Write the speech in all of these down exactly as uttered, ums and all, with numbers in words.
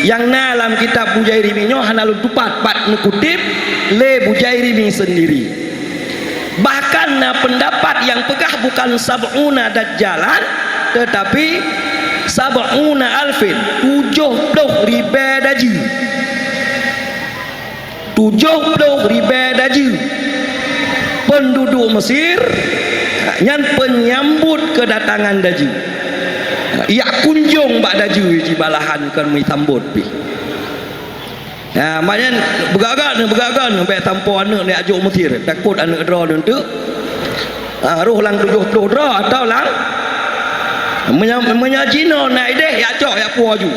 Nyang na lam kitab Bujairimi nyoe hana lôn tupat pat neukutip lé Bujairimi seundiri. Bahkan na peundapat nyang peugah bukan sab'una dajjalan, teutapi sab'una alfin, tujoh ploh ribée dajeu. Tujoh ploh ribée dajeu. Peunduduek Mesir nyan peunyambot keudatangan dajeu. Yak kunjong bak dajeu jibalahan kon meusambot pih. Ha, maknyan beugagak ni, beugagak ni, bék sampoe aneuëk ni ajok Mesir. Takot aneuëk droe ni teuk. Ha, roh lam tujoh ploh droe atau lam meunya-, meunya jinoe na ideh, yak cok, yak puwoe ju.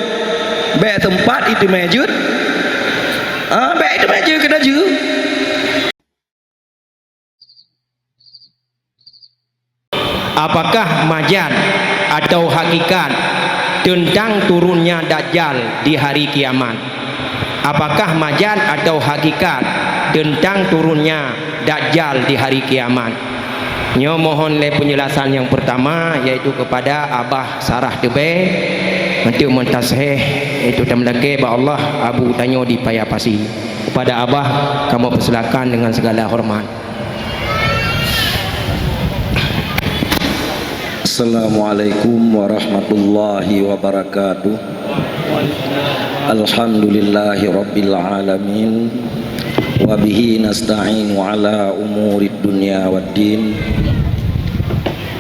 Bék teumpat iteumé jeuet. Ha, bék iteumé jeuet keu dajeu. Apakah majaz atau hakikat teuntang turunnya Dajjal di hari kiamat? Apakah majaz atau hakikat teuntang turunnya Dajjal di hari kiamat? Nyoe mohon lé peunjelasan nyang peurtama, yaitu keupada Abah Sarah Teubée, untuk meuntasihih, yaitu tameulakée bak Allah Abu tanyoe di Paya Pasi. Keupada Abah, kamoe peusilakan dengan segala hormat. Assalamualaikum warahmatullahi wabarakatuh. Alhamdulillahi rabbil alamin. Wa bihi nasta'inu ala umurid dunya waddin.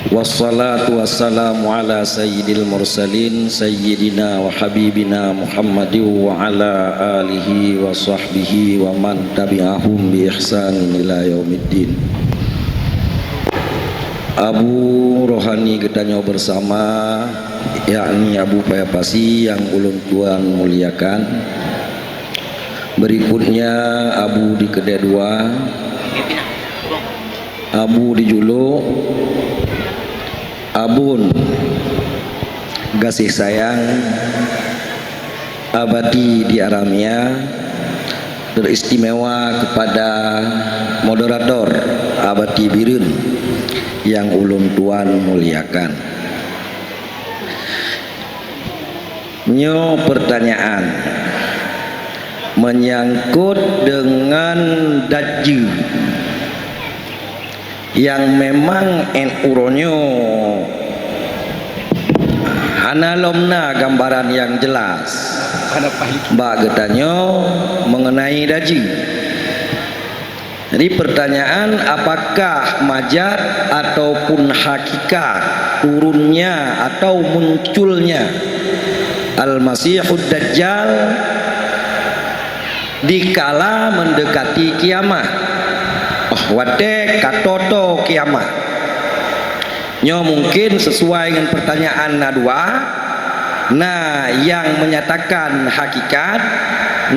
Wassalatu wassalamu ala sayyidil mursalin, sayyidina wa habibina Muhammadin wa ala alihi wa sahbihi wa man tabi'ahum bi ihsanin ila yaumiddin. Abu rohani geutanyoe bersama, yakni Abu Paya Pasi yang ulôn tuan muliakan. Berikutnya Abu di Keudée Dua, Abu dijuluk Abon Gaséh Sayang, Abati di Aramia, teristimewa kepada moderator Abati Bireuen yang ulôn tuan muliakan. Nyoe peurtanyaan menyangkut dengan dajeu nyang memang N U uroe nyoe hana lom na gambaran nyang jelas bak geutanyoe mengenai dajeu. Jadi, pertanyaan, apakah majaz ataupun hakikat turunnya atau munculnya Al-Masihud Dajjal dikala mendekati kiamat? Oh, watée ka toto kiamat. Nyoe mungkin sesuai ngon pertanyaan na dua, na nyang menyatakan hakikat,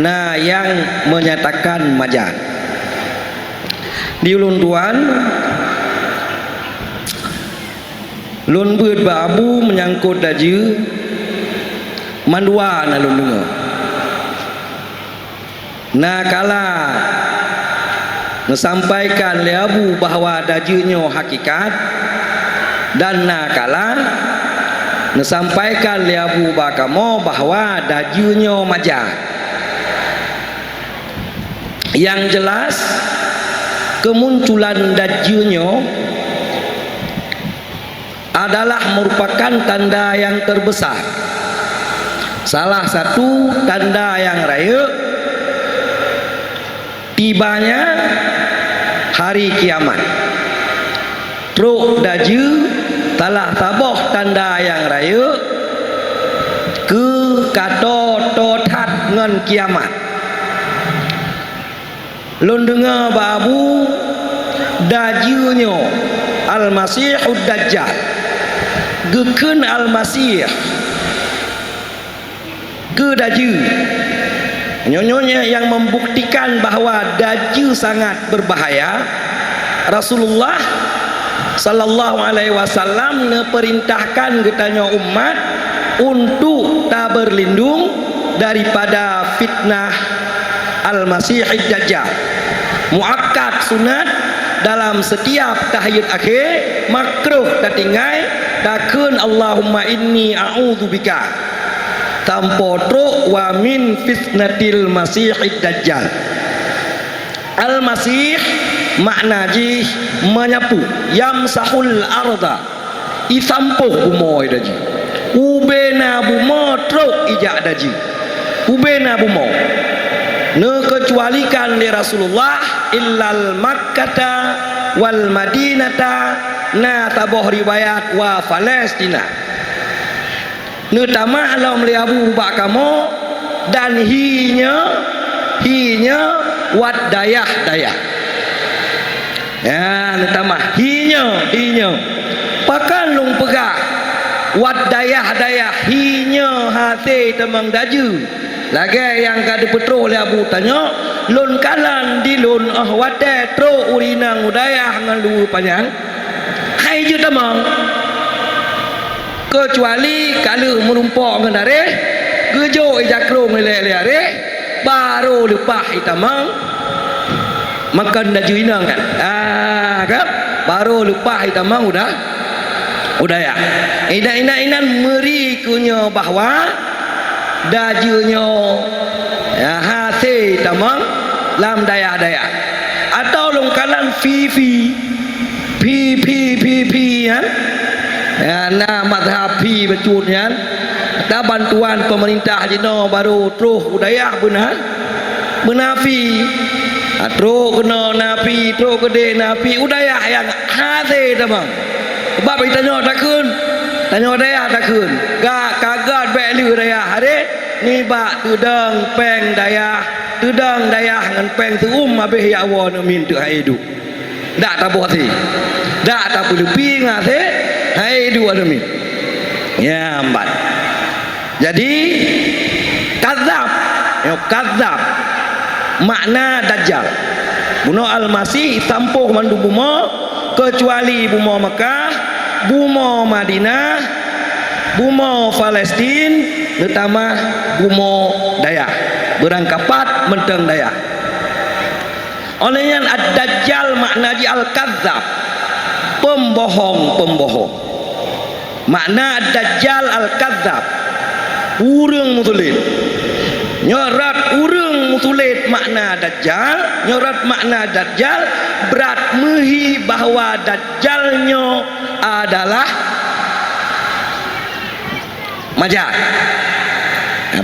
na nyang menyatakan majaz. Di ulôn tuan, lôn beuet bak Abu menyangkot dajeu, mandua na lôn deungoe. Na kala neusampaikan lé Abu bahwa dajeu nyoe hakikat, dan na kala neusampaikan lé Abu bak kamoe bahwa dajeu nyoe majaz. Nyang jelas, kemunculan dajeu nyoe adalah merupakan tanda yang terbesar. Salah satu tanda yang rayeuk tibanya hari kiamat. Trok dajeu salah saboh tanda nyang rayeuk keu ka tô-tô that ngon kiamat. Lôn deungoe bak Abu, dajeu nyoe Almasihud Dajjal. Geukheun Almasih keu dajeu. Nyoe-nyoe nyang membuktikan bahwa dajeu sangat berbahaya. Rasulullah sallallahu alaihi wasallam neupeurintahkan geutanyoe umat untuk tabeurlindong daripada fitnah Al-Masihid Dajjal. Muakkad sunat dalam setiap tahiyat akhé, makruh tatinggai, takheun, "Allahumma inni a'udzubika." Sampoe trok wa min fitnatil masihid dajjal. Al-Masih makna jih manyapu, yamsahul arda, isampôh bumoe dajih. Ubena bumoe trok ijak dajih. Ubena bumoe. Neukeucualikan lé Rasulullah illal Makkata wal Madinata, na saboh riwayat wa Palestina. Neutamah lom lé Abu bak kamoe dan hi nyoe, hi nyoe wat dayah-dayah. Ya, neutamah hi nyoe, hi nyoe. Pakon lôn peugah wat dayah-dayah hi nyoe hase tamong dajeu. Lagée nyang ka teupeutroh lé Abu tanyoe, lôn kalon di lôn óh watée trok ureuëng inong u dayah ngon luweue panyang, hai jeuet tamong. Keucuali ka lheueh meurumpok ngon aréh, geujok ija krong ilée lé aréh, barô leupah itamong makon dajeu inong nyan. Ah, kan? Barô leupah itamong u da-, u dayah. Inan-inan meuri keu nyoe bahwa dajeu nyoe, ya, hase tamong lam dayah-dayah. Atawa lôn kalon fi-fi. Phi, phi, phi, phi nyan, ya, na mazhab phi bacut nyan, dan bantuan pemerintah jinoe barô troh u dayah beuna, beuna phi. Ha, trok keunoe na phi, trok keudeh na phi, u dayah nyang hase tamong. Sabab tanyoe takheun, tanyoe dayah takheun. Ka, ka gét bék lheueh dayah, aréh, nibak teudong péng dayah, teudong dayah ngon péng seu-uem abéh jak woe aneuk miet teuk hai duek. Dak taboh até. Dak tapeuleupi ngon até, hai duek aneuk miet. Nyan ban. Jadi, kazab. Nyoe kazab. Makna dajjal. Bunoe Almasih sampôh mandum bumoe, keucuali bumoe Makkah, bumoe Madinah, bumoe Palestin, neutamah bumoe dayah. Beurangkapat mantong dayah. Óh lheueh nyan, ad-dajjal makna jih al-kadzab, pembohong-pembohong. Makna ad-dajjal al-kadzab, ureuëng meusulet. Nyoe rot ureuëng meusulet makna dajjal, nyoe rot makna dajjal, brat meuhi bahwa dajjal nyoe adalah majat.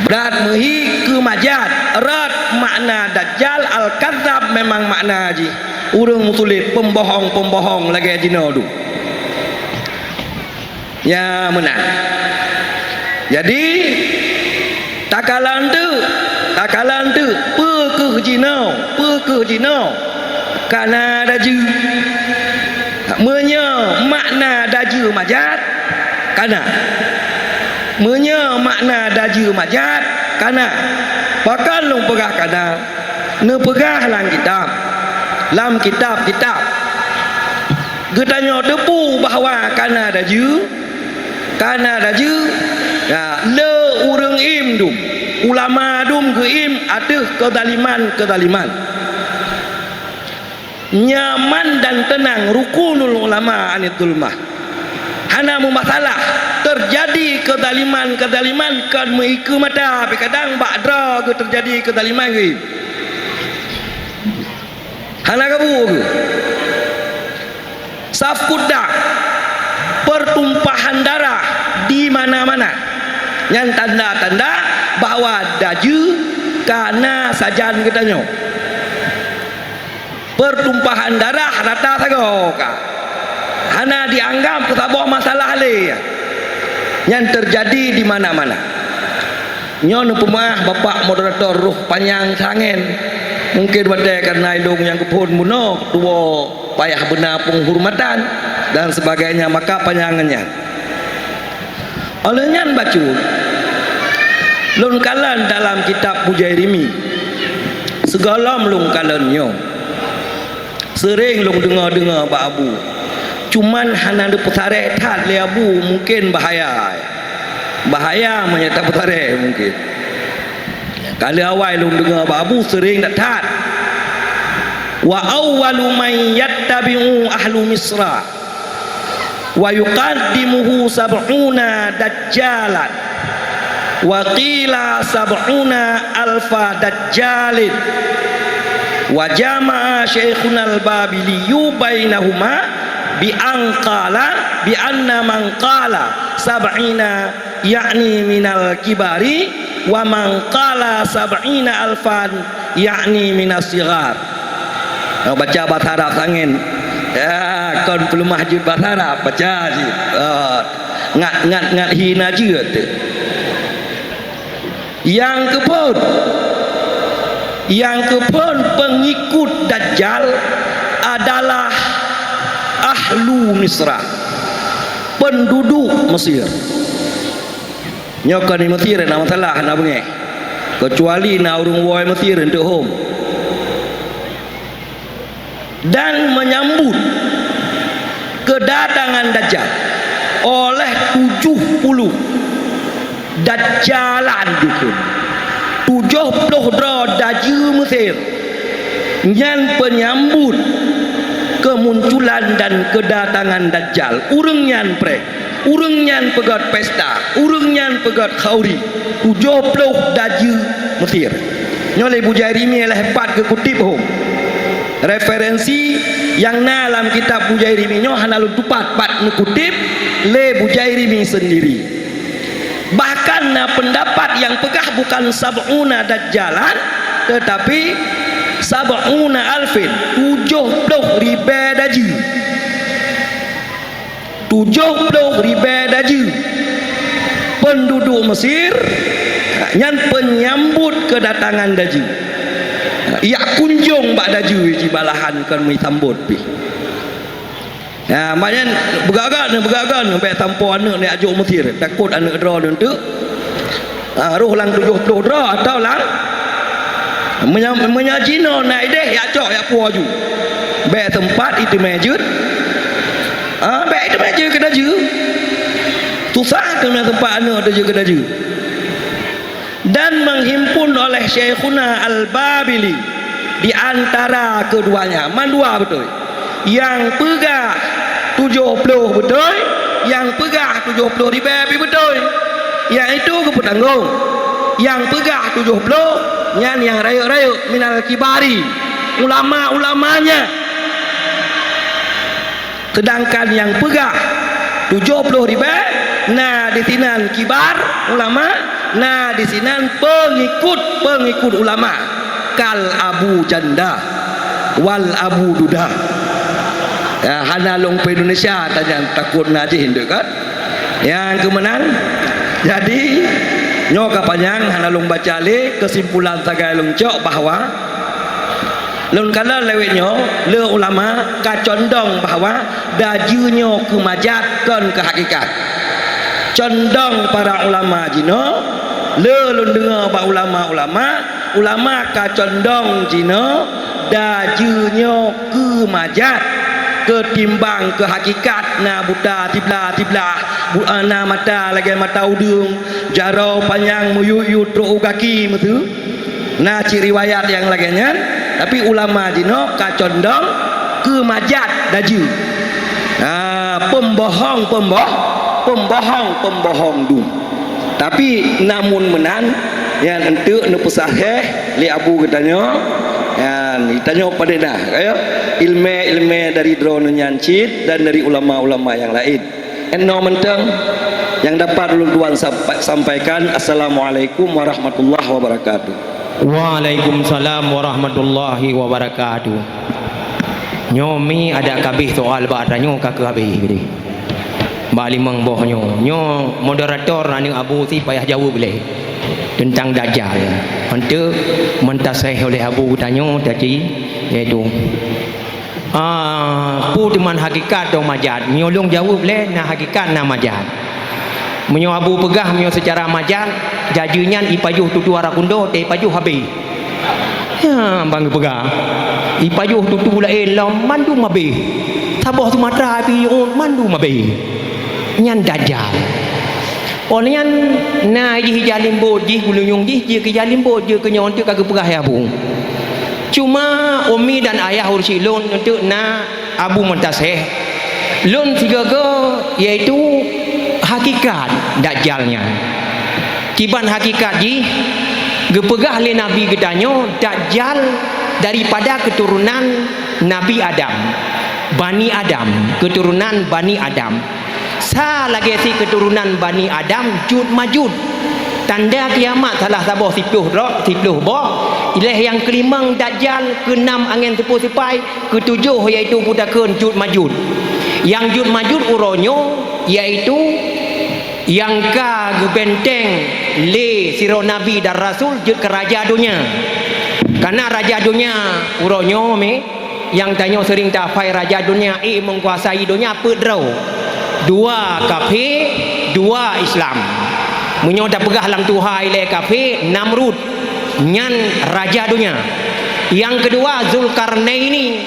Brat meuhi keu majat, rot makna dajjal, al-kadzab memang makna jih ureuëng meusulet, pembohong-pembohong lagée jinoe dum. Ya, meunan. Jadi, takalon teuk, takalon teuk, peu kheueh jinoe, peu kheueh jinoe kana dajeu. Meunyoe makna dajeu majat, kana. Meunyoe makna dajeu majat, kana. Pakon lôn peugah kana? Neupeugah lam kitab, lam kitab-kitab. Geutanyoe teupeu bahwa kana dajeu, kana dajeu, ya, le ureuëng im dum, ulama dum geuim ateueh keuzaliman-keuzaliman. Nyaman dan teunang rukunul ulama anid zulmah. Hana meumasalah, teujadi keuzaliman-keuzaliman kon meuikeue mata, tapi kadang bak droe geuteujadi keuzaliman geuh. Hana gabu geuh. Safkud dam, pertumpahan darah di mana-mana. Nyan tanda-tanda bahwa dajeu kana sajan geutanyoe. Pertumpahan darah rata sagoe ka. Hana dianggap saboh masalah lé. Nyan teujadi di mana-mana. Nyoe neupeumeu'ah Bapak Moderator roh panyang sangen. Mungken watée kareuna ilong nyang geuphon bunoe tuwoe payah beuna peunghormatan dan sebagainya, maka panyang nyan. Óh lheueh nyan bacut, lôn kalon dalam kitab Bujairimi. Sigohlom lôn kalon nyoe, seuréng lôn deungoe-deungoe bak Abu. Cuman hana neupeusaré that lé Abu, mungken bahaya. Bahaya meunyoe tapeusaré mungken. Kali awai lôn deungoe bak Abu seuréng that-that. Wa awwalu man yattabi'u ahlu Misra. Wa yuqaddimuhu sab'una dajjalan. Wa qila sab'una alfa dajjalin. Wa jama'a Syaikhunal Babiliyu bainahuma bi an qala bi anna man qala sab'ina ya'ni minal kibari, wa man qala sab'ina alfan ya'ni minas sighar. Baca bahasa Arab sangen. Ya, kon peuleumah jeuet bahasa Arab, baca cit. Ah, ngat, ngat, ngat hina jeuet. Nyang keuphon, nyang keuphon peungikut Dajjal adalah ahlu Misra, penduduk Mesir. Nyoe kon di Mesir na masalah, na beungéh. Keucuali na ureuëng woe Mesir eunteuk hom. Dan menyambut kedatangan Dajjal oleh tujuh puluh dajjalan dukun, tujoh ploh droe dajeu Mesir, nyan peunyambut kemunculan dan kedatangan Dajjal. Ureuëng nyan preh. Ureuëng nyan peugét pesta, ureuëng nyan peugét khauri, tujoh ploh dajeu Mesir. Nyoe lé Bujairimi lheueh pat geukutip hom. Referensi nyang na lam kitab Bujairimi nyoe hana lôn tupat pat neukutip lé Bujairimi seundiri. Bahkan na peundapat nyang peugah bukan sab'una dajjalan, teutapi sab'una alfin, tujoh ploh ribée dajeu. Tujoh ploh ribée dajeu penduduk Mesir nyan peunyambut keudatangan dajeu. Jak kunjong bak dajeu jibalahan kon meusambot pih. Ya, maknyan beugagak neuh, beugagak neuh, bék sampoe aneuëk neuh jak jok Mesir, takot aneuëk droe neuh teuk. Ha, roh lam tujoh ploh droe atau lam meunya-, meunya jinoe na ideh jak cok jak puwoe ju. Bék teumpat iteumé jeuet. Ha, bék iteumé jeuet keu dajeu. Susah teumé teumpat aneuëk teujeuet keu dajeu. Dan menghimpun oleh Syaikhuna Al-Babili di antara keduanya, mandua beutôi. Nyang peugah tujoh ploh beutôi, nyang peugah tujoh ploh ribée pih beutôi. Nyang itu geupeutanggong. Nyang peugah tujoh ploh nyan nyang rayeuk-rayeuk minal kibari, ulama-ulamanya. Seudangkan nyang peugah tujoh ploh ribée na disinan kibar ulama, na disinan peungikut-peungikut ulama. Kal Abu Janda wal Abu Duda. Ya, hana lôn peu Indonesia tanyan, takot na jih ndeuk kan. Nyang keumeunan, jadi nyoe ka panyang hana lôn baca lé, keusimpulan sagai lôn cok bahwa lôn kalon lewat nyoe le ulama ka condong bahwa dajeu nyoe keu majat kon keu hakikat. Condong para ulama jinoe le lôn deungoe bak ulama-ulama, ulama ka condong jinoe dajeu nyoe keu majat keutimbang keu hakikat na buta siblah-siblah, bu-, na mata lagée mata udeueng, jaroe panyang meuyuet-yuet trok u gaki meusu. Na cit riwayat nyang lagée nyan, tapi ulama jinoe ka condong keu majat dajeu. Ha, pembohong, pemboh-, pembohong, pembohong dum. Tapi namun meunan, nyan eunteuk neupeusahéh lé Abu geutanyoe, nyan geutanyoe padé na, kaya ilmé-ilmé dari droeneuh nyan cit dan dari ulama-ulama nyang laén. Inoe mantong nyang dapat ulôn tuan sampa-, sampaikan. Assalamualaikum warahmatullahi wabarakatuh. Waalaikumsalam warahmatullahi wabarakatuh. Nyoe mi adak kabeh soal bak tanyoe ka keuh habéh deh. Bak limong boh nyoe. Nyoe moderator aneuëk Abu si payah jaweueb lé teuntang Dajjal. Eunteuk meuntaséh oleh Abu tanyoe tadi, yaitu Ah, peue teuma hakikat atau majat? Meunyoe lôn jaweueb lé, na hakikat, na majat. Meunyoe Abu peugah, meunyoe seucara majat, dajeu nyan ipajoh tutoe ara kundo, teuh ipajoh habéh. Ya, ban geupeugah. Ipajoh tutoe laén lom mandum habéh. Saboh Sumatra pih mandum habéh. Nyan Dajjal. Óh lheueh nyan na jih ija limbot jih, geulinyueng jih, jih keu ija limbot, jeuet keu nyoe, eunteuk ka geupeugah lé Abu. Cuma umi dan ayah ureuëng lôn eunteuk na Abu Muntaséh. Lôn sigoe-goe, yaitu hakikat Dajjal nyan. Kiban hakikat jih, geupeugah lé Nabi geutanyoe, Dajjal daripada keuturonan Nabi Adam, Bani Adam, keuturonan Bani Adam. Sa lagée si keuturonan Bani Adam, Jud Majud. Tanda kiamat salah saboh siploh droe, siploh boh, ilée nyang keulimong Dajjal, keunam angén seupôt sipai, keutujoh yaitu peutakheun Jud Majud. Nyang Jud Majud uroe nyoe yaitu nyang ka geubenteng lé sidroe nabi dan rasul jeuet keu raja donya. Kareuna raja donya uroe nyoe mi, nyang tanyoe seuring tafai raja donya, ék meukuasai donya peuet droe. Dua kafé, dua Islam. Meunyoe tapeugah lam tuha ilée kafé, Namrud, nyan raja donya. Nyang keudua Zulkarnaini,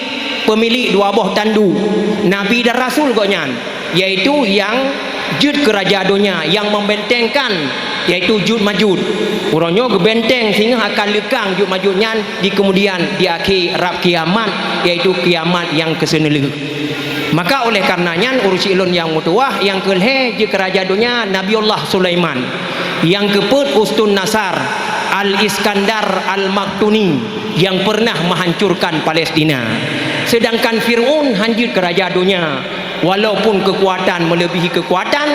peumilék dua boh tandu, nabi dan rasul gobnyan, yaitu nyang jeuet keu raja donya, nyang meubentengkan, yaitu Jud Majud. Uroe nyoe geubenteng singoh akan leukang Jud Majud nyan di keumudian di akhé rab kiamat, yaitu kiamat nyang keuseuneulheueh. Maka oleh kareuna nyan, ureuëng syik lôn nyang meutuwah, nyang keulhée jeuet keu raja donya Nabiullah Sulaiman, nyang keupeuet Ustun Nasar Al-Iskandar Al-Maktuni nyang peureunah meuhancurkan Palestina. Seudangkan Fir'aun hán jeuet keu raja donya, walaupun keukuatan meuleubihi keukuatan,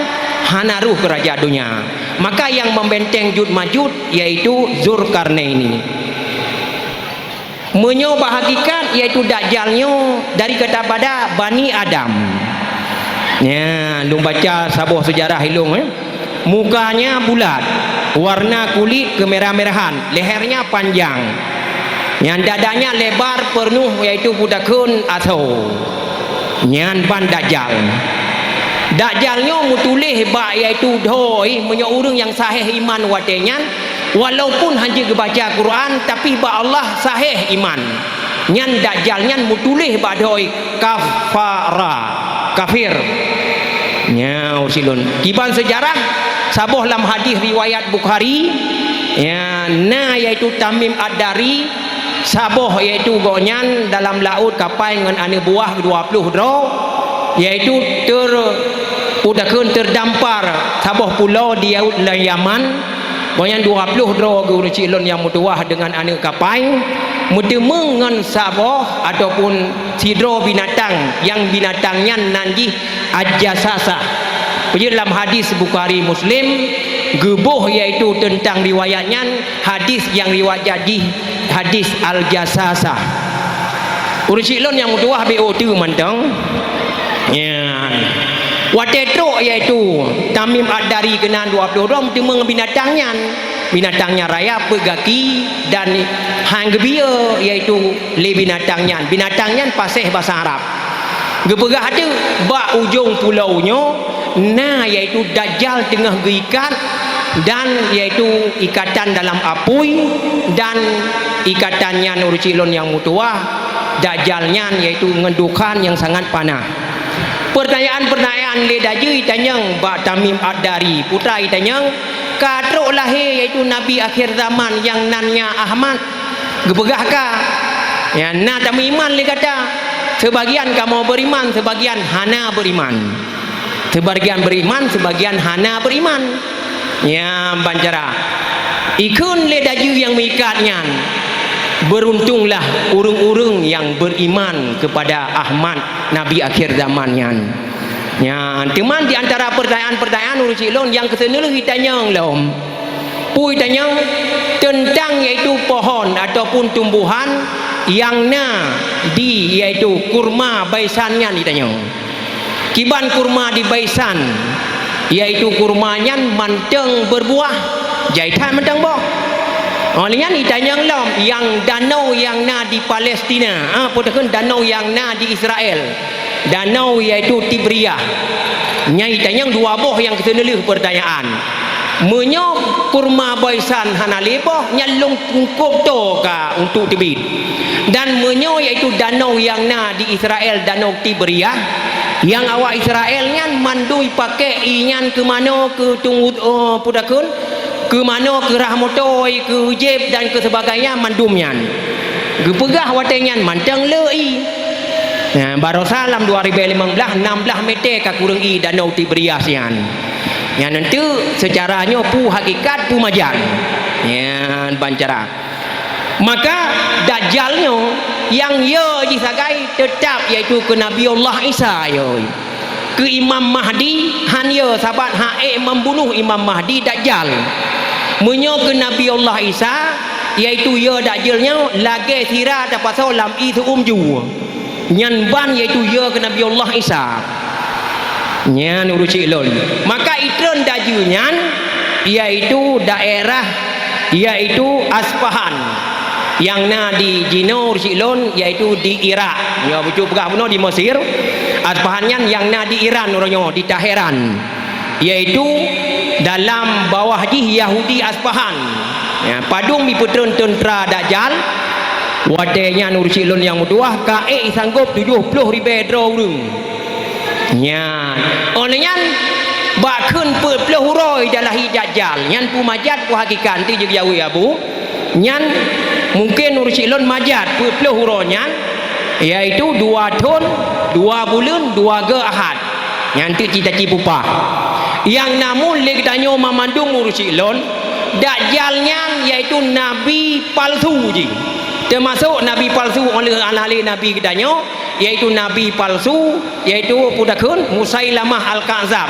hana rhoh keu raja donya. Maka nyang meubenteng Jud Majud yaitu Zulkarnaini. Meunyoe bak hakikat, yaitu Dajjal nyoe dari kata pada Bani Adam. Nya, lôn baca saboh seujarah ilông, eh. Mukanya bulat, warna kulit kemerah-merahan, lehernya panjang. Nyang dadanya lebar peunuh, yaitu peutakheun asoe. Nyan ban Dajjal. Dajjal nyoe meutuléh bak yaitu dhoe, meunyoe ureuëng nyang sahéh iman watée nyan, walaupun hana geubaca Quran, tapi bak Allah sahéh iman. Nyan Dajjal nyan meutuléh bak dhoe kafara, kafir. Nyoe silon. Kiban seujarah, saboh lam hadis riwayat Bukhari, ya, na yaitu Tamim Ad-Dari, saboh, yaitu gobnyan dalam laôt kapai ngon aneuk buah dua ploh droe, yaitu ter-, peutakheun teudampar saboh pulo di laôt lam Yaman. Gobnyan dua ploh droe geuh ureuëng syik lôn nyang meutuwah deungon aneuk kapai, meuteumeung ngon saboh ataupun sidroe binatang, nyang binatang nyan nan jih Al-Jasasah. Peue jeuet lam hadis Bukhari Muslim, geuboh yaitu teuntang riwayat nyan, hadis nyang riwayat jih hadis Al-Jasasah. Ureuëng syik lôn nyang meutuwah B O T mantong. Ya. Watée trok yaitu Tamim Ad-Dari keunan dua ploh droe meuteumeung binatang nyan. Binatang nyan raya peuet gaki dan han geubiyeu yaitu lé binatang nyan. Binatang nyan paséh basa Arab. Geupeugah teuk bak ujong pulo nyoe na yaitu Dajjal teungoh geuikat dan yaitu ikatan dalam apui dan ikatan nyan ureuëng syik lôn nyang meutuwah, Dajjal nyan yaitu ngon dukhan nyang sangat panah. Peurtanyaan-peurtanyaan lé Dajjal itanyong bak Tamim Ad-Dari, putra itanyong, ka trok lahé yaitu Nabi akhir zaman nyang nan nya Ahmad? Geupeugah ka, ya, na tameuiman lé gata. Seubagian kamoe beuriman, seubagian hana beuriman. Seubagian beuriman, seubagian hana beuriman. Ya, ban cara ikheun lé Dajjal nyang meuikat nyan, "Beruntunglah ureuëng-ureuëng nyang beuriman keupada Ahmad, Nabi akhir zaman nyan." Nyan, teuma di antara peurtanyaan-peurtanyaan ureuëng syik lôn nyang keuseuneulheueh itanyong lom. Peue itanyong? Teuntang yaitu pohon ataupun tumbuhan nyang na di yaitu kurma baisan nyan itanyong. Kiban kurma di baisan, yaitu kurma nyan mantong beurbuah, jai that mantong boh. Óh lheueh nyan itanyong lom nyang danau nyang na di Palestina, ah, peue takheun danau nyang na di Israel. Danau yaitu Tibriyah. Nyan itanyong dua boh nyang keuseuneulheueh peurtanyaan. Meunyoe kurma baisan hana lé boh, nyan lôn kungkôb toe ka untuk teubiet. Dan meunyoe yaitu danau nyang na di Israel, danau Tibriyah, nyang awak Israel nyan mandum ipakék ié nyan keu manoe, keu tunggui, eh, peue takheun, keu manoe, keu rhah moto, keu jép dan keu seubagainya mandum nyan. Geupeugah watée nyan mantong le ié. Nah, baroesa lam dua ribée limong blaih, nam blaih mete ka kureueng ié danau Tibriyas nyan. Nyan eunteuk seucara nyoe peue hakikat, peue majat. Nyan ban cara. Maka Dajjal nyoe nyang yo jih sagai teutap, yaitu keu Nabi Allah Isa yo. Keu Imam Mahdi han yo, sabat han ék membunuh Imam Mahdi Dajjal. Meunyoe keu Nabi Allah Isa, yaitu yo Dajjal nyoe lagée sira tapasoe lam ié seu-uem ju. Nyan ban yaitu yo keu Nabi Allah Isa. Nyan ureuëng chik lôn. Maka itrön Dajjal nyan yaitu daerah, yaitu Aspahan. Nyang na di jinoe ureuëng chik lôn yaitu di Irak. Nyoe bucuk peugah bunoe di Mesir. Aspahan nyan nyang na di Iran uroe nyoe, di Teheran. Yaitu dalam bawah jih Yahudi Aspahan. Ya, padum jipeutrön teuntra Dajjal, watée nyan ureuëng chik lôn nyang meutuwah ka ék jisanggôb tujoh ploh ribée droe ureuëng. Nyan, óh lheueh nyan bak kheun peuet ploh uroe jalahi Dajjal. Nyan peue majat peue hakikat, nanti jeuet jaweueb Abu. Nyan mungken ureuëng chik lôn majat peuet ploh uroe nyan, yaitu dua thon, dua buleuen, dua geu ahad. Nyan teuk cita-cita pupah. Nyang namun lé geutanyoe mamandum ureuëng chik lôn, Dajjal nyan yaitu nabi palsu jih. Teumasok nabi palsu óh lheueh hana lé nabi geutanyoe, yaitu nabi palsu, yaitu peue takheun Musailamah Al-Kazab.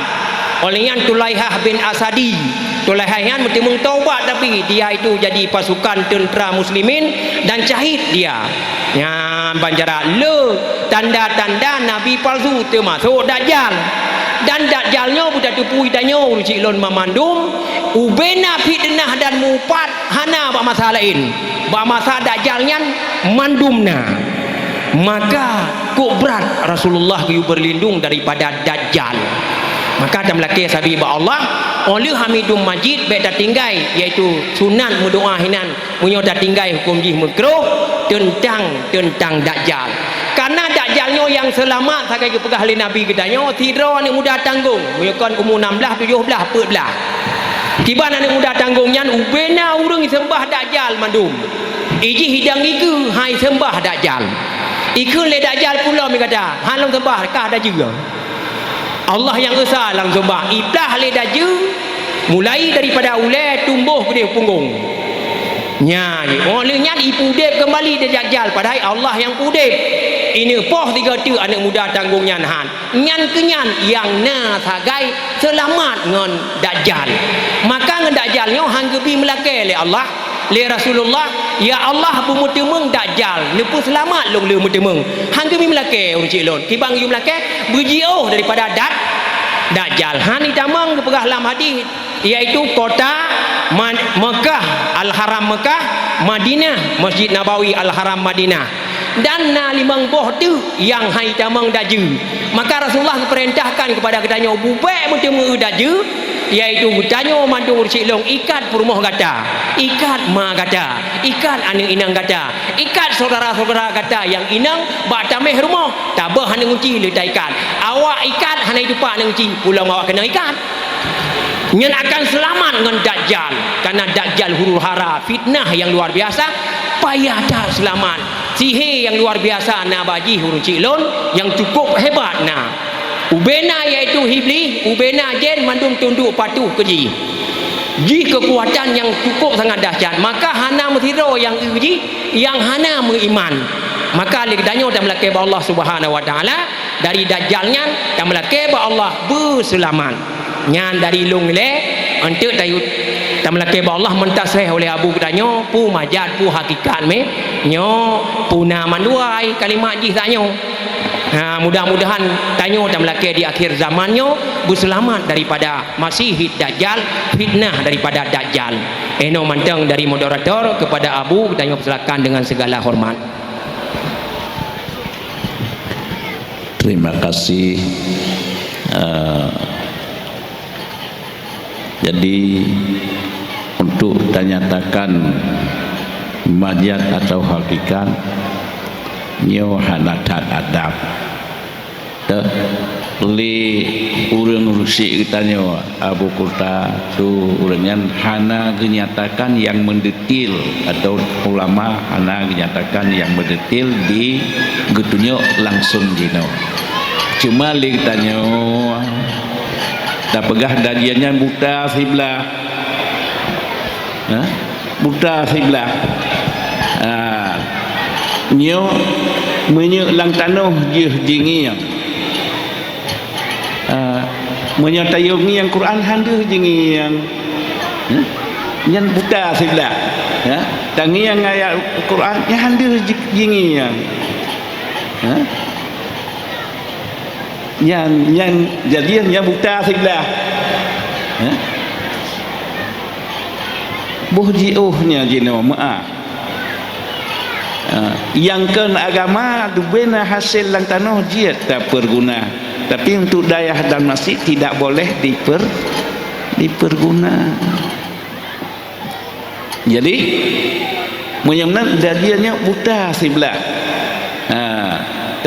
Óh lheueh nyan Tulaihah bin Asadi. Tulaihah nyan meuteumeung taubat, tapi dia itu jadi pasukan teuntera muslimin dan syahid dia. Nyan ban cara le tanda-tanda nabi palsu teumasok Dajjal. Dan Dajjal nyoe beutateupeue tanyoe ureuëng chik lôn mamandum, ubena fitnah dan mupat hana bak masa laén. Bak masa Dajjal nyan mandum na. Maka kok brat Rasulullah geuyue beurlindong daripada Dajjal. Maka tameulakée sabe bak Allah, óh lheueh hamidum majid bék tatinggai, yaitu sunat meudoá hinan. Meunyoe tatinggai huköm jih meukruh teuntang, teuntang Dajjal. Kareuna Dajjal nyoe nyang seulamat sagai geupeugah lé Nabi geutanyoe, sidroe aneuëk muda tanggong, meunyoe kon umu nam blaih, tujoh blaih, peuet blaih. Kiban aneuëk muda tanggong nyan ubena ureuëng seumbah Dajjal mandum. Ijih idang ikeue hai seumbah Dajjal. Ikheun lé Dajjal pulo mi gata, han lôn seumbah kah dajeu. Allah nyang esa langsung bah iplah lé dajeu, mulai daripada ulée tumboh keudeh punggong. Nya, óh lheueh nyan ipeudeb keumbali di Dajjal, padahai Allah nyang peudeb. Ineuk poh tiga teuk aneuëk muda tanggong nyan han. Nyan keu nyan nyang na sagai seulamat ngon Dajjal. Maka ngon Dajjal nyoe han geubi meulakée lé Allah. Lé Rasulullah, "Ya Allah, beumeuteumeung Dajjal, neupeuseulamat lôn lé meuteumeung." Han geubi meulakée ureuëng chik lôn. Kiban geuyue meulakée, beujiôh daripada dat-, Dajjal. Han itamong geupeugah lam hadis, yaitu kota Ma-, Mekah, Al-Haram Mekah, Madinah, Masjid Nabawi, Al-Haram Madinah. Dan na limong boh teuk nyang han itamong dajeu. Maka Rasulullah geupeurintahkan keupada geutanyoe bubek meuteumeung dajeu, yaitu geutanyoe mandum ureuëng chik lôn ikat peurumoh gata, ikat ma gata, ikat aneuëk inong gata, ikat syedara-syedara gata nyang inong bak taméh rumoh, tabeuh aneuëk gunci lé taikat. Awak ikat hana itupak aneuëk gunci, pulang awak keuneuk ikat. Nyan akan seulamat ngon Dajjal, kareuna Dajjal huru-hara, fitnah nyang luar biasa, payah that seulamat. Sihé nyang luar biasa na bak jih ureuëng chik lôn nyang cukup hebat na. Ubena yaitu Iblih, ubena jén mandum tunduk patuh keu jih. Jih keukuatan nyang cukup sangat dahsyat, maka hana meusidroe nyang eu jih nyang hana meuiman. Maka lé geutanyoe tameulakée bak Allah Subhanahu wa Taala, dari Dajjal nyan tameulakée bak Allah beuseulamat. Nyan dari lôn ilée, eunteuk tayue tameulakée bak Allah meutasréh ulée abu geutanyoe, peue majat, peue hakikat mé, nyoe peue na mandua kalimat jih tanyoe. Ha, mudah-mudahan tanyoe tameulakée di akhir zaman nyoe beuseulamat daripada Masihid Dajjal, fitnah daripada Dajjal. Inoe mantong dari moderator kepada abu, geutanyoe persilakan dengan segala hormat. Terima kasih. Eh, jadi, untuk tanyatakan majat atau hakikat, nyoe hana that adab. Teuh, lé ureuëng rusik geutanyoe, Abu Kuta, tu ureuëng nyan hana geunyatakan nyang meudetil, atau ulama hana geunyatakan nyang meudetil di geutunyok langsung jinoe. Cuma lé geutanyoe Tapeugah Dajjal nyan buta siblah. Ha? Buta siblah. Ha. Nyoe meunyoe lam tanoh jeuh jingieng. Ha. Meunyoe tayue ngieng Quran, han deuh jingieng. Ha? Nyan buta siblah. Ha? Tangieng ayat Quran, nyan han deuh ji-, jingieng. Ha? Nyan, nyan, jadi nyan buta siblah. Ha? Boh jiôh nyan jinoe meu'ah. Ha, nyang kheun agama leubeh na hasé lam tanoh jeuet tapeuguna, tapi untuk dayah dan masjid tidak boleh diper-, diperguna. Jadi, meunyoe meunan, Dajjal nyoe buta siblah. Ha,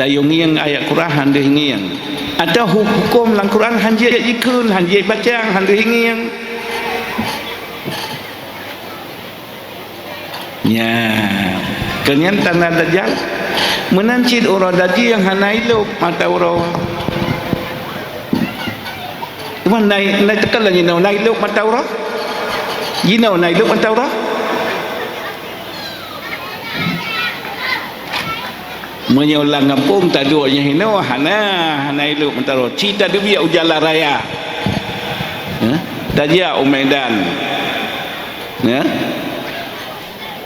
tayue ngieng ayat Quran han deuh ngieng. Atawa hu-, huköm lam Quran han jeuet jikheun, han jeuet bacang, han deuh ngieng. Nyan, keu nyan tanda Dajjal. Meunan cit uroe Dajjal nyang hana ilôp mata uroe. Teuma na i-, na i-, teuka lagée jinoe na ilôp mata uroe? Jinoe na ilôp mata uroe? Meunyoe lam gampông taduek nyoe hinoe, hana, hana ilôp mata uroe. Ci tadeubiet u jalan raya. Hah? Tajak u Medan. Hah?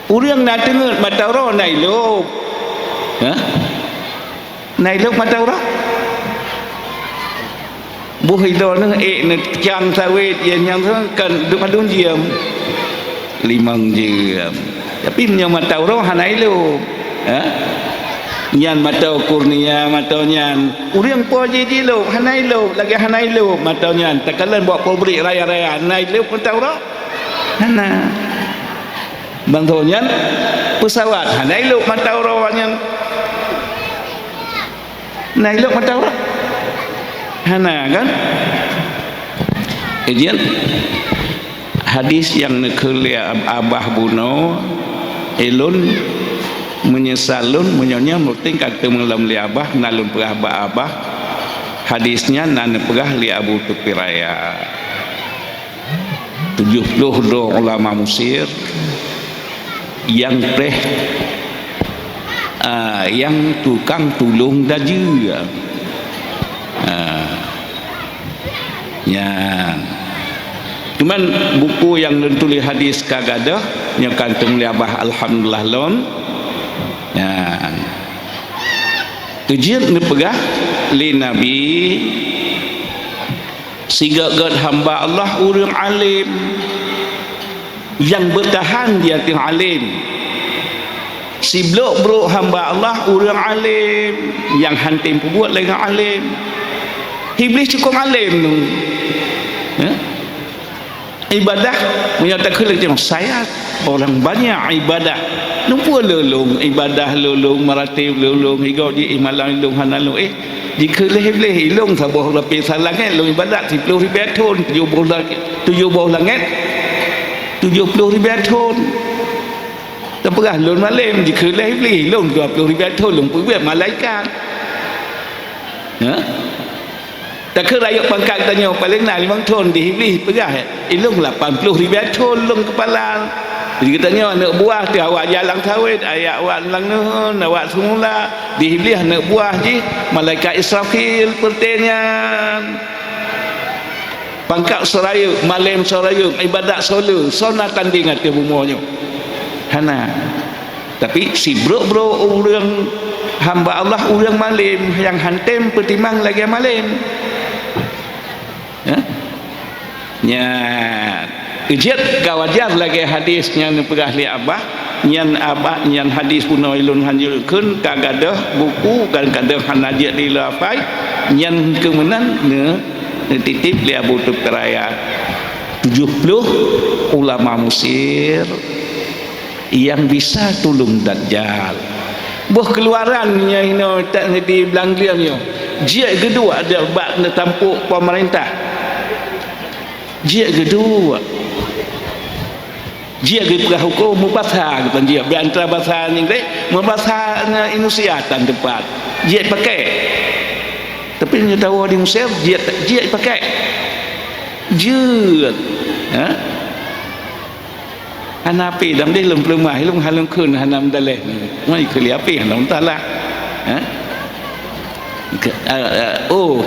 Ureuëng na teungeut mata uroe na ilôp. Hah? Na ilôp mata uroe? Boh ilôp neuh ék neucang sawét, ya nyang kan duek padum jeuem. Limong jeuem. Tapi meunyoe mata uroe hana ilôp. Ha? Nyan mata kurnia, mata nyan. Ureuëng po jih jilôp, hana ilôp, lagée hana ilôp mata nyan. Takalon bak pabrik raya-raya, hana ilôp mata uroe? Hana. Bansa nyan, pesawat hana ilôp mata uroe nyan. Na ilôp mata uroe? Hana, kan? Kemudian, hadis nyang neukheun lé ab-, abah bunoe, ulôn meunyeusal lôn, meunyoe nyan meuting ka teumeulam lé abah, na lôn peugah bak abah, hadis nyan na neupeugah lé Abu Tufi Raya. Tujoh ploh droe ulama Mesir nyang preh, a, nyang tukang tulông dajjal. A, nyan. Cuman buku nyang lôn tuléh hadis ka gadôh, nyoe ka teumeuliah bah alhamdulillah lôn. Nyan. Teujeuet neupeugah lé Nabi, sigoe-goe hamba Allah ureuëng além, nyang beutahan di ateueh além. Siblok-blok hamba Allah ureuëng além, nyang han tem peubuet lé ngon além. Iblih cukôp além nyoe. Ya? Ibadah, meunyoe takheun lagée nyoe, saya orang banyak ibadah. Nyoe peue lôn ibadah lôn, maratib lôn, higoe jih malam lôn hana lôn. Eh, jikheun lé Iblih, ilôn saboh lapésan langét lôn ibadat siplôh ribée thon, tujoh boh langét, tujoh boh langét, tujoh ploh ribée thon. Tapeugah lôn malém, jikheun lé Iblih, ilôn dua ploh ribée thon lôn peubuet malaikat. Ha? Takheun rayeuk pangkat geutanyoe paleng na limong thon di Iblih peugah, ilôn lapan ploh ribée thon lôn keupala. Jadi geutanyoe aneuëk buah teuh awak jalan sawét, ayat awak langneun, awak seumula. Di Iblih aneuëk buah jih malaikat Israfil peureuté nyan. Pangkat soe rayeuk, malém soe rayeuk, ibadat soe le, soe na tandéng ateueh bumoe nyoe? Hana. Tapi sibrok-brok ureuëng hamba Allah, ureuëng malém nyang han tem peutimang lagée malém. Ya? Nyan. Jeuet ka wajar lagée hadis nyang neupeugah lé Abah, nyan Abah, nyan hadis bunoe lôn hanjeuet kheun ka gadôh buku, kan gadôh hana jeuet di lafai, nyan keu meunan ne-, neutitip lé Abu Tufi Raya. Tujoh ploh ulama Mesir nyang bisa tulông Dajjal. Boh keuluaran nyang inoe tak di Beulanglia nyoe, jeuet geuduek bak tampok pemerintah. Jeuet geuduek. Jeuet geupeugah huköm meubasa geutanjeuet. Bak antara basa Inggréh, meubasa Indonesia tan teupat. Jeuet pakai. Tapi meunyoe tawoe di Mesir, jeuet, jeuet pakai. Jeuet. Ha? Hana ape dam deh lôn peuleumah, lôn hana lôn kheun hana meudaleh. Mai keu li ape hana meusalah. Ha? Ke, a, a, oh,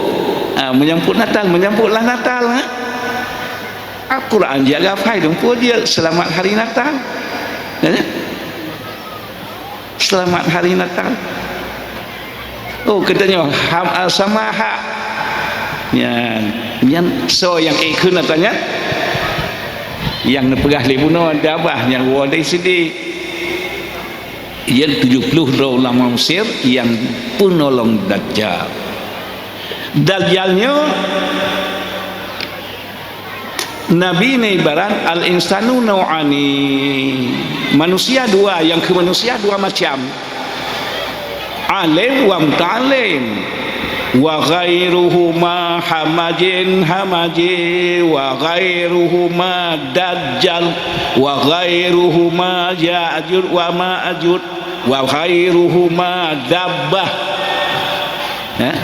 a, menyambut Natal, menyambutlah Natal, ha? Al-Quran jaga fai dong pun dia selamat hari Natal. Ha? Selamat Hari Natal. Oh, katanya ham, ah, sama hak. Nyan, nyan so nyang ikheun katanya. Nyang neupeugah lé bunoe dabah nyang woe dari sini. Yang tujuh puluh droe ulama Mesir yang penolong Dajjal. Dajjal nyoe Nabi nyoe ibarat al-insanu nau'ani. Manusia dua, nyang keu manusia dua macam. Alim wa muta'alim. Wa ghairuhuma hamajin hamaji, wa ghairuhuma dajjal, wa ghairuhuma ya'juj wa ma'juj, wa ghairuhuma dabbah. Eh?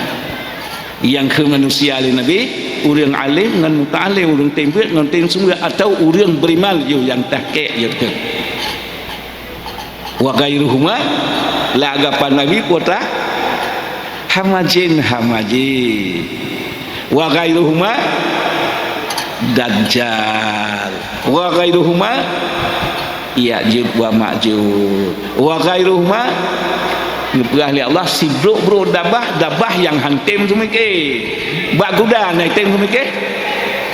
Nyang keu manusia lé Nabi, ureuëng alim ngon muta'alim, ureuëng tem beuet ngon tem sumber, atau ureuëng beriman yôh nyang tahqiq yôh teuh. Wa ghairuhuma, lam anggapan Nabi putra hamajin hamaji. Wa ghairuhuma dajjal. Wa ghairuhuma Ya'juj wa Ma'juj. Wa ghairuhuma, geupeugah lé Allah sibrok-brok dabah, dabah nyang han tem seumiké. Bak guda na tem seumiké.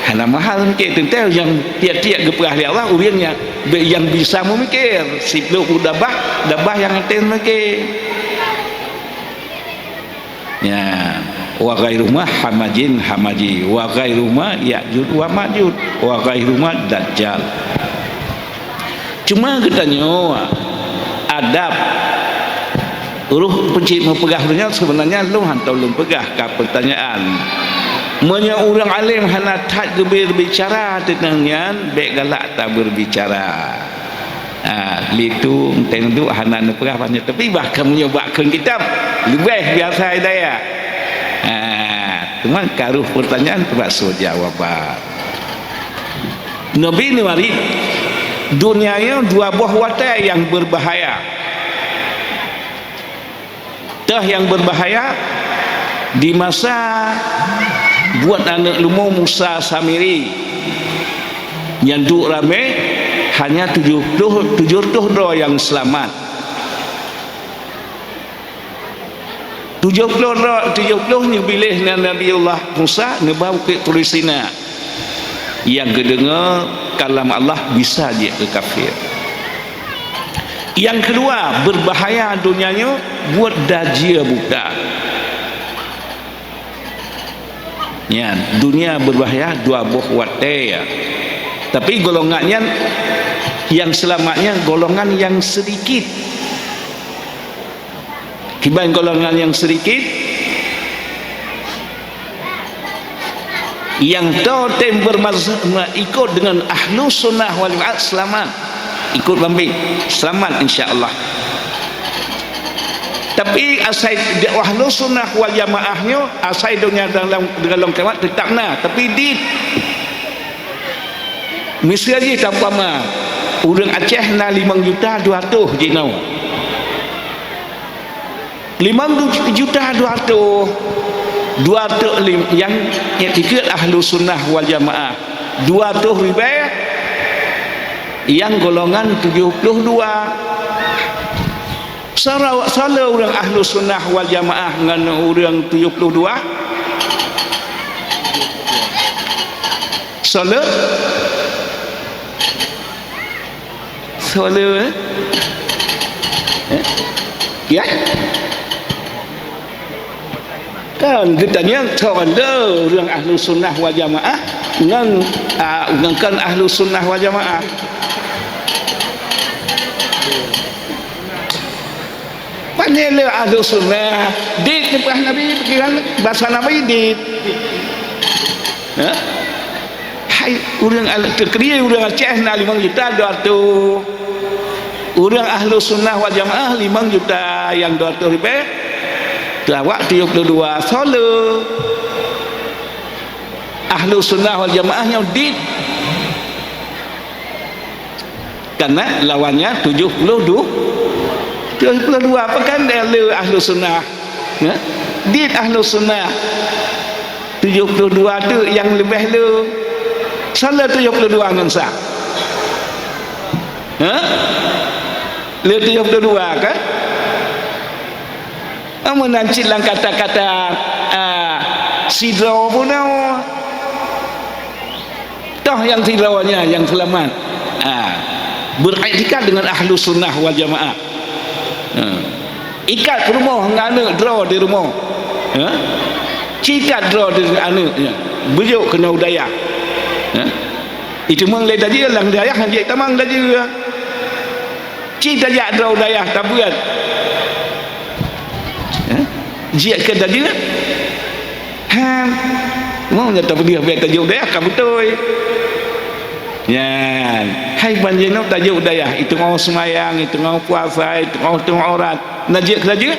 Hana mahal seumiké, teuntèe nyang tiep-tiep geupeugah lé Allah, ureuëng nyang, nyang bisa meumikir. Sibrok-brok dabah, dabah nyang han tem seumiké. Ya, wa ghairuhuma hamajin hamaji, wa ghairuhuma Ya'juj wa Ma'juj, wa ghairuhuma dajjal. Cuma geutanyoe adab roh peucit meupeugah nyan sebenarnya lôn hantom lôn peugah ka pertanyaan. Meunyoe ureuëng alim hana that geubri bicara teuntang nyan, bék galak tabeurbicara. Ha, lé tu enteng duek hana neupeugah banyak, tapi bahkan meunyoe bak kheun kitab leubeh biasa hidayah. Ha, cuma karoh pertanyaan teupaksa jawaban. Nabi neumarit, dunia nyoe dua boh watèe nyang beubahaya. Teuh nyang beubahaya di masa buet aneuëk leumo Musa Samiri nyang duek ramé hanya tujoh ploh, tujoh reutôh droe nyang seulamat. Tujoh ploh droe, tujoh ploh neubiléh na Nabiullah Musa neuba Bukét Turisina. Nyang geudeungoe kalam Allah bisa jeuet keu kafir. Nyang keudua, beubahaya donya nyoe buet dajia buta. Nyan, dunia beubahaya dua boh watèe, ya. Tapi golongan nyan nyang seulamat nyan golongan nyang seudikit. Kiban golongan nyang seudikit, nyang totem beurmaz-, ikot deungon ahlu sunnah wal jamaah seulamat. Ikot bambi, seulamat insya Allah. Tapi asai di ahlu sunnah wal jamaah nyoe, asai donya dalam, dalam kiamat teutap na, tapi di Miseue jih taupama, ureuëng Aceh na limong juta dua reutôh jinoe. Limong juta dua reutôh, dua reutôh lim-, nyang ikot ahlu sunnah wal jamaah. Dua reutôh ribèe nyang golongan tujoh ploh dua. Sara-, soe le ureuëng ahlu sunnah wal jamaah ngon ureuëng tujoh ploh dua? Soe le? Soe le, eh? Eh? Ya? Kan geutanyong soe le ureuëng ahlu sunnah wal jamaah ngon, ah, ngon kon ahlu sunnah wal jamaah. Pane le ahlu sunnah, dit neupeugah Nabi, pikiran basa Nabi dit. Ha? Hai, ureuëng al-, teukeuri ureuëng Aceh na limong juta dua reutôh. Ureuëng ahlu sunnah wal jamaah limong juta nyang dua reutôh ribèe. Teuh awak tujoh ploh dua, soe le. Ahlu Sunnah wal Jamaah nyoe dit. Karena lawannya tujuh puluh dua, tujuh puluh dua apa kan dia le Ahlu Sunnah. Ya? Dit Ahlu Sunnah. Tujuh puluh dua tu yang lebih le. Salah tujuh puluh dua ngon sa. Ha? Le tujuh puluh dua kan? Amun nan cit lam kata-kata, ah, sidroe pun nyoe. Toh nyang sidroe nyan nyang seulamat. Ah, beriktikad dengan Ahlu Sunnah wal Jamaah. Ah. Ikat rumoh ngon aneuk droe di rumoh. Ha? Cikat droe di aneuk nyan. Beujok keunoe u dayah. Ha? Itu meng lé dajeu lam dayah han jeuet tamong dajeu. Ci tajak droe u dayah tabeuet. Eh? Jeuet keu dajeu? Han. Mau nyang tapeudeuh bèk tajok u dayah ka beutôi. Nyan. Hai ban jinoe tajok u dayah, iteungoh seumayang, iteungoh puasa, iteungoh tutup aurat. Na jeuet keu dajeu?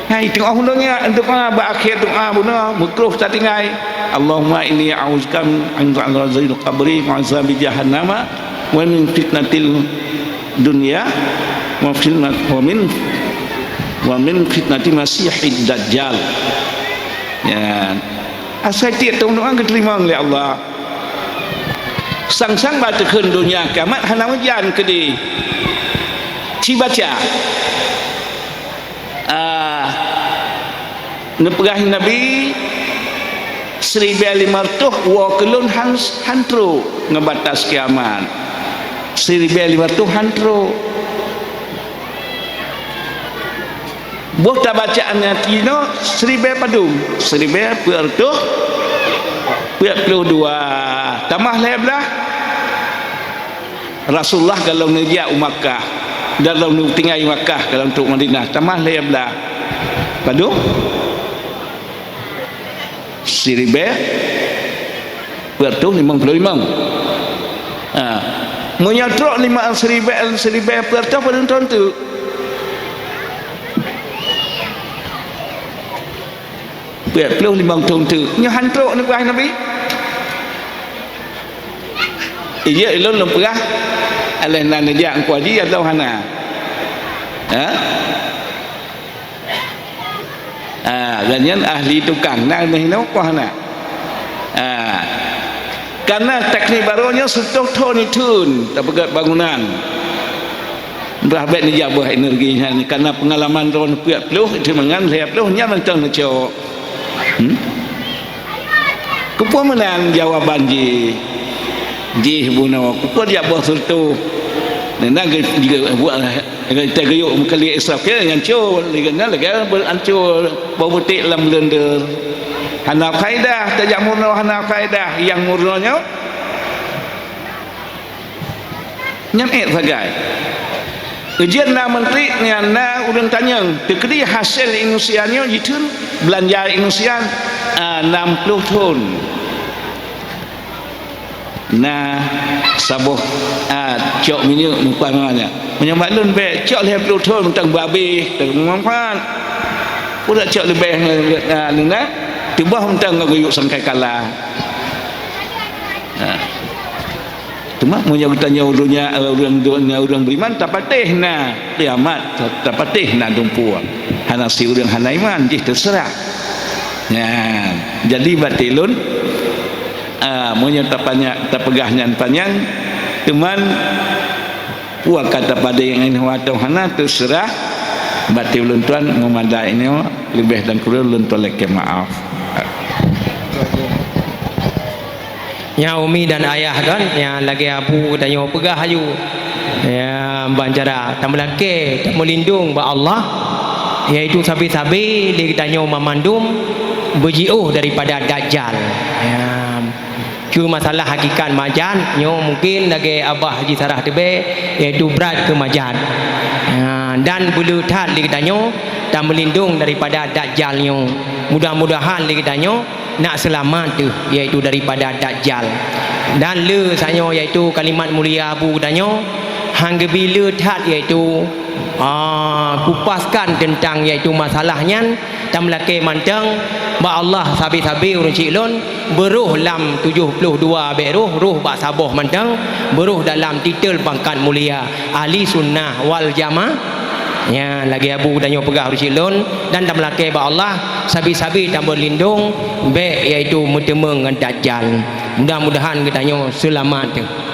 Hai, teungoh donya, doa bak akhé doa bunoe, meukrôh tatinggai. Allahumma inni a'udzubika min 'adzabil qabri wa 'adzabi jahannama wa min fitnatil dunya wa fitnat-, wa min, wa min fitnati masihid dajjal. Ya. Asai tiep tông doa geuteurimong lé Allah. Sang-sang bak teukheun donya kiamat hana meujan keudeh. Ci baca. Ah, neupeugah Nabi, "Siribèe limong reutôh woe keu lôn han, han trôk ngon batas kiamat. Siribèe limong reutôh han trôk." Boh tabacaan nyan tinoe siribèe padum? Siribèe peuet reutôh peuet ploh dua, tamah lhèe blah. Rasulullah gohlom neujak u Makkah, gohlom neutinggai u Makkah, gohlom trôk Madinah, tamah lhèe blah. Padum? Siribèe peuet reutôh limong ploh limong. Ha. Meunyoe trôk limong siribèe, siribèe peuet reutôh padum thôn teuk? Peuet ploh limong thôn teuk. Nyoe han trôk neupeugah Nabi. Ijak ilôn lôn peugah, aléh na neujak Teungku Haji atawa hana? Ha? Ah, dan nyan ahli tukang, na meuhinoe ko hana? Ah. Karena teknik barô nyoe seutoh thôn ithôn tapeugöt bangunan. Brah bèk neujak boh energi nyan, karena pengalaman droeneuh peuet ploh, itu mangan lhèe ploh nyan mantong neucok. Hmm? Keupeue meunan jawaban jih? Jih bunoe, keupeue jak boh seutoh? Nyan ge-, ge-, buat Lagèe teugeuyue meukeuli israf, ke nyan cul, lagèe na lagèe beuancô boh buték lam blender. Hana faedah, tajak meurunoe hana faedah. Nyang meurunoe nyoe, nyan ék sagai. Ujeuen na menteri, nyan na ureueng tanyong, teukeudi hasé indonesia nyoe jitheun beulanja indonesia, ah, nam ploh thon. Na saboh, a, cok minyeuk meupan nyan. Meunyoe bak lôn bèk cok lhèe ploh thon mantong beu abéh, teumanfaat. Peue dak cok leubeh ngon, a, ngon na, teuboh mantong ngon geuyue sangkai kala. Ha. Teuma meunyoe geutanyoe donya, ureueng donya, ureueng beriman, tapatéh na kiamat, tapatéh na dumpeue. Hana si ureueng hana iman, jih teuseurah. Nyan, jadi baté lôn, a, meunyoe tapanya-, tapeugah nyan panyang, teuma peue ka tapadé ngon watèe hana teuseurah, baté ulôn tuan meumada inoe leubeh dan kureueng ulôn tuan lakèe maaf. Ya umi dan ayah kan, ya lagèe abu tanyoe peugah aju. Ya, ban cara tameulakèe, tameulindong bak Allah, yaitu sabe-sabe lé geutanyoe mamandum beujiôh daripada Dajjal. Ya, keu masalah hakikat majat nyoe mungkin lagèe abah jisarah teubèe, yaitu brat keu majat. Ya, dan beuleuh that lé geutanyoe tameulindong daripada Dajjal nyoe. Mudah-mudahan lé geutanyoe nak seulamat teuh, yaitu daripada Dajjal. Dan le sanyoe, yaitu kalimat mulia abu geutanyoe, Han geubi le that, yaitu, ah, kupaskan teuntang yaitu masalah nyan, tameulakée mantong bak Allah sabe-sabe ureuëng syiek lôn, beuroh lam tujoh ploh dua bék roh, roh bak saboh mantong, beuroh dalam titel pangkat mulia Ahli Sunnah wal Jamaah. Nyan lagée Abu tanyoe peugah ureuëng syiek lôn, dan tameulakée bak Allah sabe-sabe tameulindong bék yaitu meuteumeung ngon Dajjal. Mudah-mudahan geutanyoe seulamat.